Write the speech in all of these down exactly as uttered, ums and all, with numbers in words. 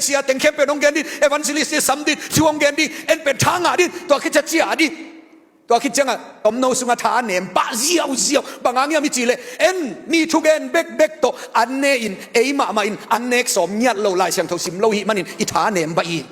Sia teng khempeuh hong gen dih, evangelist nih sam dih, thu hong gen dih, en pen tha ngah dih, tua khit ciang ciah dih. Tua khit ciangah tomno sungah tha nem pah ziauziau. Bang hang hiam i cih leh en mi thugen bekbek tawh an ne in, ei mahmah in an nek sawm ngiat lo, Lai Siangtho sim lo hih manin i tha nem pah hi.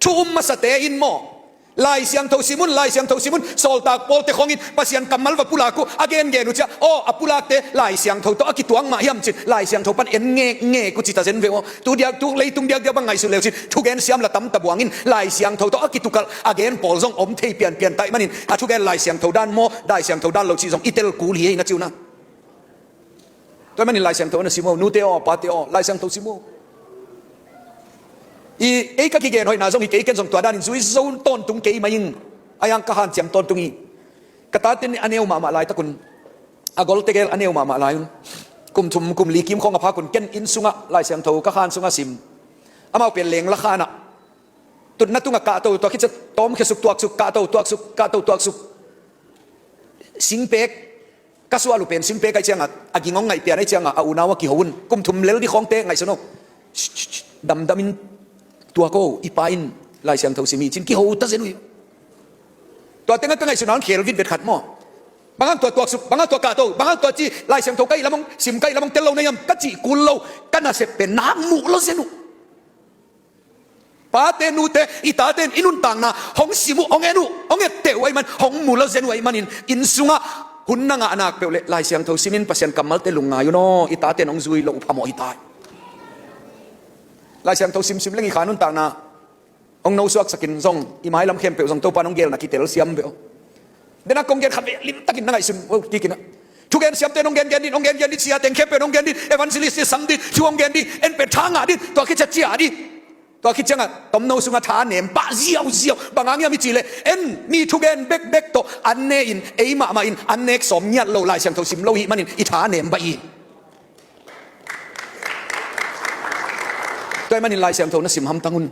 Thu um masate in maw, Lai Siangtho sim un, Lai Siangtho sim un. Sawltak Paul te khawngin Pasian kammal va pulak uh, a gengen uh ciah, aw, a pulakte Lai Siangtho tawh a kituak mah hiam cin, Lai Siangtho pan en ngekngek uh ci ta zen ve aw. Tu diak, tu leitung diakdiak bang ngaihsut leu cin, thugen siam la tam ta buangin, Lai Siangtho tawh a kitukalh a gen pawl zong om thei pianpian ta ih manin, a thugen Lai Siangtho dan maw, Lai Siangtho dan lo cih zong i tel kul hi ei na ci uh na. Tua ih manin Lai Siangtho na sim uh, nute aw, pate aw, Lai Siangtho sim uh. I, ei ka kigen hoihna zong hi kei, ken zong tua danin zui zo tawntung kei mai ing. A yang ka hanciam tawntung hi. Ka tate a neu mahmah laitakun, a golte gel a neu mahmah lai un, kum thum kum li kim khawng a phakun ken inn sungah Lai Siangtho ka khan sungah sim. Amau pen lengla khanah tutna tungah kahto, tua khit ciah tawmkhia suk, tuaksuk, kahto, tuaksuk, kahto, tuaksuk. Singpek ka suah uh pen singpek aih ciangah, a ging hong ngaih pian aih ciangah a unau a kiho un, kum thum lel dih khawngte ngaihsun aw. Damdamin tuak aw, i pa in Lai Siangtho sim hi cin kiho ta zen uh hi. Tua tengah ka ngaihsutna hong khel vitvet khat maw. Bang hang tua tuaksuk, bang hang tua kahto, bang hang tua ci, Lai Siangtho ka ih lam hong sim, ka ih lam hong tel lo na hiam ka cih kul lo, ka nasep pen nak muh lo zen uh. Pate nute, i tate in i nuntakna hong sim uh, hong en uh, hong etteh uh ahih man, hong mu lo zen uh ahih manin, inn sungah hun na ngah nak peuh leh Lai Siangtho simin Pasian kammalte lungngai un aw, i tate in hong zui loh uh phamawh hi ta hi. Lai Siangtho simsim leng i kha nuntakna hong nosuaksakin zong, i mailam khempeuh zong Topa in hong gelna kitel siam ve aw. Dena kong gen khat ve limtakin na ngaihsun aw, kikin ah. Thugen siamte in hong gengen dih, hong gengen dih, sia teng khempeuh in hong gen dih, evangelist nih sam dih, thu hong gen dih, en pen tha ngah dih, tua khit ciah ciah dih. Tua khit ciangah tomno sungah tha nem pah ziauziau. Bang hang hiam i cih leh en mi thugen bekbek tawh an ne in, ei mahmah in an nek sawm ngiat lo, Lai Siangtho sim lo hih manin i tha nem pah hi. Tua ih manin Lai Siangtho na sim hamtang un.